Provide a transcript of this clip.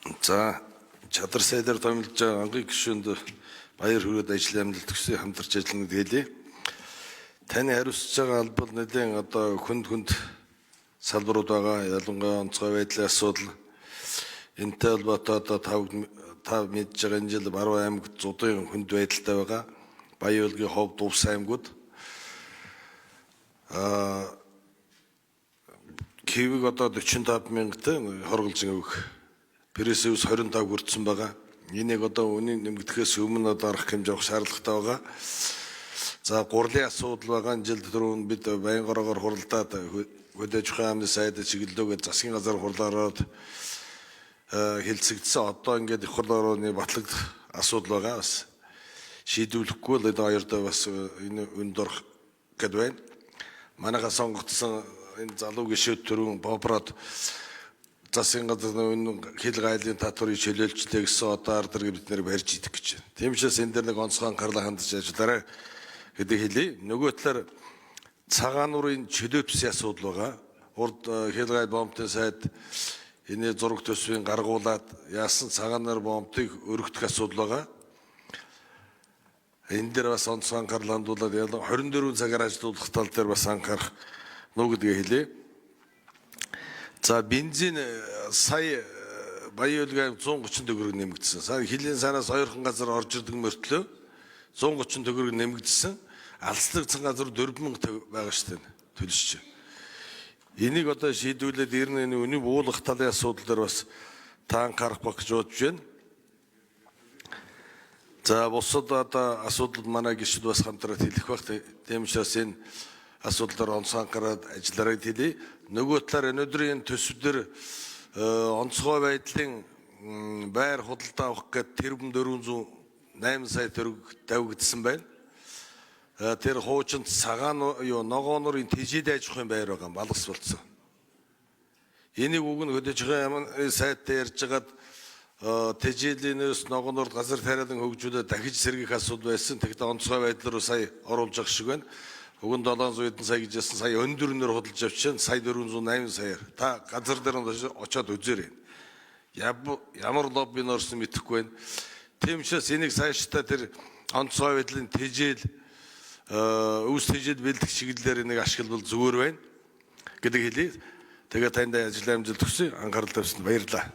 За, чадвар сайдаар томилж байгаа ангийн гишүүнд баяр хүрээд ажил амжилт хүсье, хамтарч ажиллана гэдгийг хэлье. Таны хариуцж байгаа албал нэлээд одоо хүнд хүнд салбарууд байгаа. Ялангуяа онцгой байдлын асуудал. Энэтэй холбоотой одоо та мэдж байгаа энэ жил Баруун аймагт зудын хүнд байдалтай байгаа. Баян-Уулгийн хов Дувс аймагуд. Кивиг одоо 45 мянгат хорголзон өвөх. Пресэвс 25 хүрсэн байгаа. Энийг одоо үнийн нэмэгдэхээс өмнө одоо арга хэмжээ авах шаардлагатай байгаа. За, гурлын асуудал байгаа. Энэ жил түрүүн бид баян гороогоор хуралдаад хөдөө аж ахуйн яамны сайд чиглэлөөгөө засгийн газар хурлаар ороод хэлцэгдсэн. Одоо ингээд их хурл орооны батлагдах асуудал байгаа. Бас шийдвүлэхгүй л энэ хоёрдоо бас энэ үнд орох гэд байна. Манайхаа сонгогдсон энэ залуу гишүүд түрүүн Боброд засгийн газар энэ хил гайлын татварыг чөлөөлчлээ гэсэн одоо ард иргэд бид нэр барьж идэх гэж байна. Тийм учраас энэ дээр нэг онцгой анхаарлаа хандаж ажиллаарай гэдэг хэлье. Нөгөө талаар цагаан нуурын чөлөөпсийн асуудал байгаа. Урд хил гайл бомбын сайд энэ зураг төсвийн гаргуулад яасан цагаан нуур бомбыг өргөдөх асуудал байгаа. Энэ дээр бас онцгой анхаарал хандуулад 24 цагаар ажиллуулах тал дээр бас анхаарах нуу гэдгээ хэлье. За, бензин сая Баян-Уулгийн 130 төгрөг нэмэгдсэн. Сая хилийн санаас хоёрхан газар орж ирдэг мөртлөө 130 төгрөг нэмэгдсэн. Алслагдсан газар 4000 байгаа шүү дээ төлөсч. Энийг одоо шийдвүлээд ер нь энэ үнийн буулгах талын асуудал дээр бас та анхаарах байх гэж бодож байна. За, бусад одоо асуудал манай гишүүд бас хамтраад хэлэх байх. Тийм учраас энэ асуудал дээр онцгой анхаарал ажиллаарай хэлье. Нөгөө талаар өнөөдрийн энэ төсөв дээр онцгой байдлын байр худалдаа авах гээд тэрбум 408 сая төгрөг тавигдсан байна. Тэр хуучинд цагаан юу ногоонорын тэжээд аж ахуйн байр байгаа балгас болцсон. Энийг уг нь хөдөө аж ахуйн яамны сайттай ярьж хагаад тэжээлийнээс ногоонорд газар тариалан хөгжүүлээд дахиж сэргийх асуудал байсан. Тэгэхдээ онцгой байдал руу сая оруулж явах шиг байна. Уг нь 700 хэдэн сая гэж ясан сая өндөр өнөр худалж авчихсан. Сая 408 саяар. Та газар дээр очиод үзээрэй. Ямар лоббинд орсон мэдэхгүй байна. Тийм учраас энийг цаашдаа тэр онцгой байдлын тэжээл өвс тэжээл бэлдэх чиглэлээр энийг ашиглавал зүгээр байна гэдэг хэлье. Тэгээ танд ажил амжилт хүсье. Анхаарал тавьсанд баярлалаа.